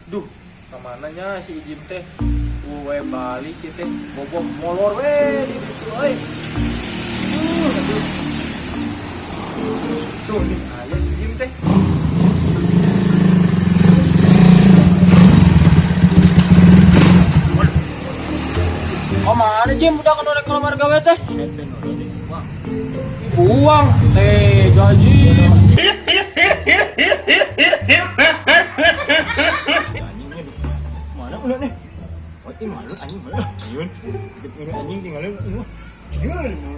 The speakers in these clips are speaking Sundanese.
Duh, kemana nya si Ijim teh? We balik ieu teh, boboh molor we di ditu euy. Duh, aduh. Tuh, nih aya si Ijim teh. Oh, mana Jim udah kena rek ngelamar gawe teh? Buang teh gaji. Anjingnya mana udah nih? Oh, ini malu anjing malu. Ayun, ini anjing tinggalin ini.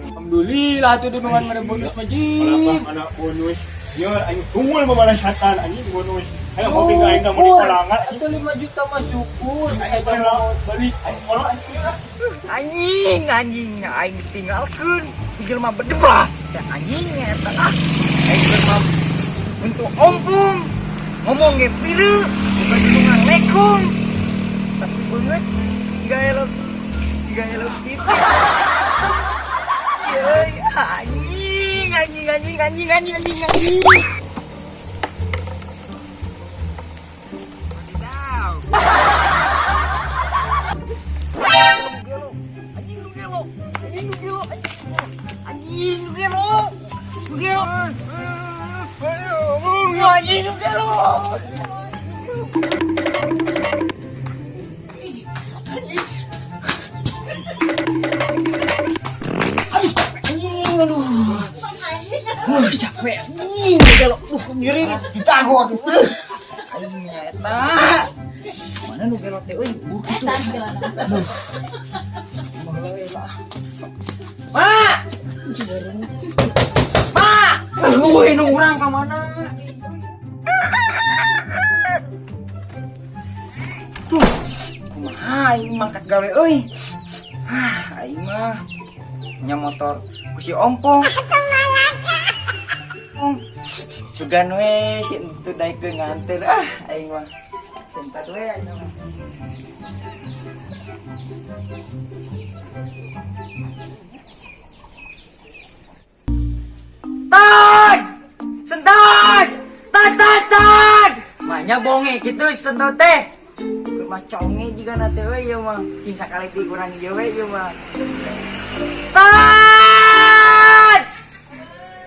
Alhamdulillah tuh dunungan mere bonus mah Jim. Anak bonus. Ya anjing tunggu babalasatan anjing bonus. Ayo kopi ka aing kamu di kolangan. Atau 5 juta mah syukur. Aing balik balik aing kolot anjing lah. Anjing, anjing, aing ditinggalkeun ku jelema bedebah. Ya anjing eta ah. Aing mah untuk ompung ngomong ge piru, bukan dunungan lekung. Tapi beungeut jiga elok gitu. Yeay, anjing, anjing, anjing, anjing, anjing, anjing, anjing. Wadidaw. Gelo, anjing lu gelo, anjing lu gelo, anjing lu gelo, lu gelo, anjing lu gelo. Aduh, capek anjing, aduh. Capek anjing, gelo. Duh, nyeri ditagor. Anjing eta. Mana nu gelo teh euy? Kitu. Aduh. Mak! Mak! Woi, nu urang ka mana? Tuh, kumaha aing mangkat gawe euy. Ah, aing mah nya motor ku si ompong. Sugan we si entu daekeun nganter ah aing mah. Sentat we aing mah. Tad! Sentot! Tad, tad, tad! Mahnya bonge gitu sentot teh. Mah conge juga nanti we ieu mah. Cing sakali ti kurang ieu we ieu mah. Tad!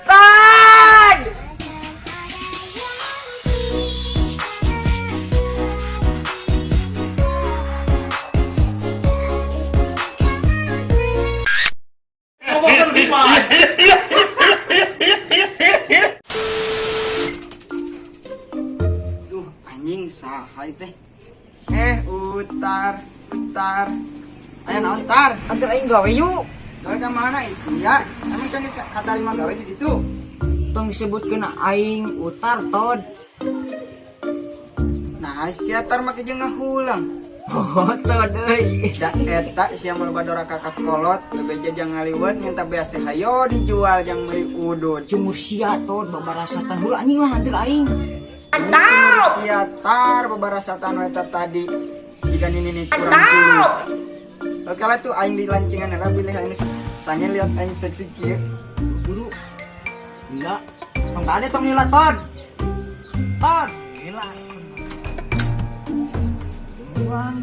Tad! Duh, anjing saha teh? Utar, utar. Aya naon tar? Antar aing gawe yuk. Gawe ka mana sia? Emang sia katarima gawe di ditu? Tong disebutkeun aing utar tod. Nah, sia tar make jeung ngahulang. Oh, tod euy. Da eta sia mah loba doraka ka kolot, bebeja jang ngaliwet minta beas teh hayo dijual jang meuli udud. Cumur sia tod babarasatan heula anjing lah antar aing. Mantap. Sia tar babarasatan we eta tadi. Jika nini nih kurang suluh. Oke lah tuh aing di lancingan heula bilih aing sange lihat aing seksi kieu. Buru. Lila. Tong kade tong lila tod. Tod. Lila. Buruan.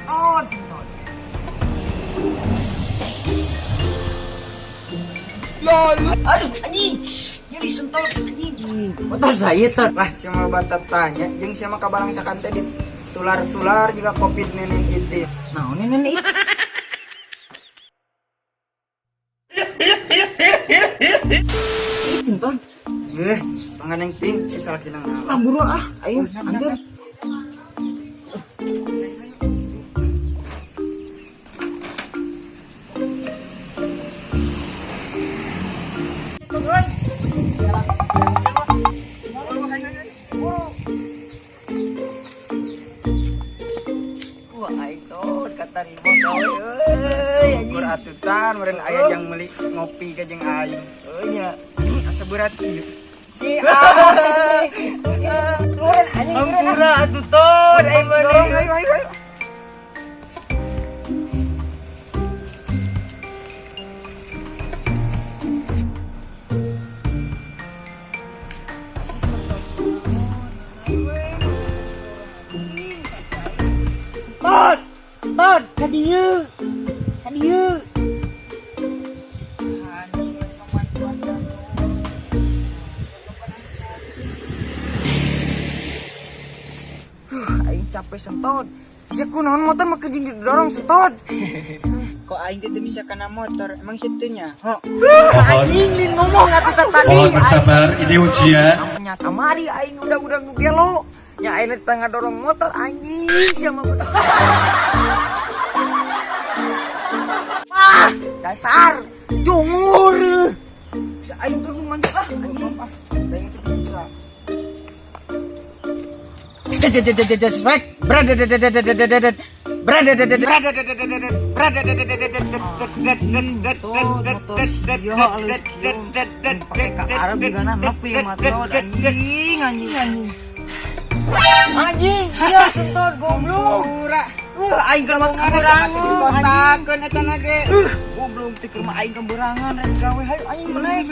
Tod, tod. Lol. Aduh anjing. Nyeri sentol anjing. Motor saya tod. Lah sia mah batat tanya jeung sia mah kabarang sakante di tular-tular juga covid nenek itu. Nah, nenek itu. Itu ton. Setengah neng ting si salah kinang. Ah, buru ah, ayo antar. Wah, aing tod katarima gawe euy. Syukur atuh tan meureun aya jang meuli ngopi ka jeung aing. Euy nya, asa berat ieu. Si aing. Meureun anjing. Hampura atuh tod. Tod, ka dieu. Ka dieu. Anjing, kemampuan. Aing capek sentot. Bisa kunaon motor make jeung didorong sentot. Kok aing teh teu bisa kana motor, emang sia teu nyaho? Anjing lin ngomong atuh teh tadi. Mohon bersabar, ini ujian. Nya kamari aing udah nu gelo. Nya aing teh ngadorong motor anjing sama bener. Ah, dasar cungur. Bisa aing tulungan ah anjing. Ah, aing teu bisa. Anjing, iya sentot goblok. Aing keur mah kaberangan. Kotakeun eta na ge. Goblok teh keur mah aing keberangan rek gawe hayu aing naik.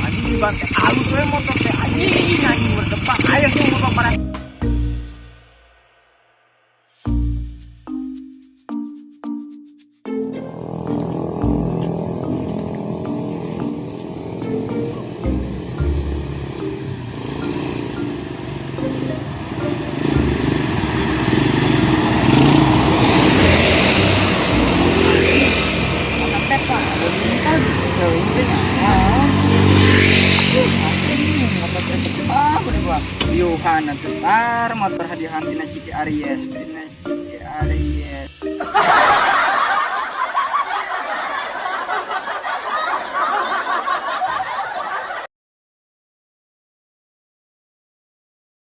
Anjing dibantai alus we motor teh anjing anjing berdebat ayo sih motor pada. Yuhan atuh tar motor hadiahan tina Ciki Aries, tina Ciki Aries.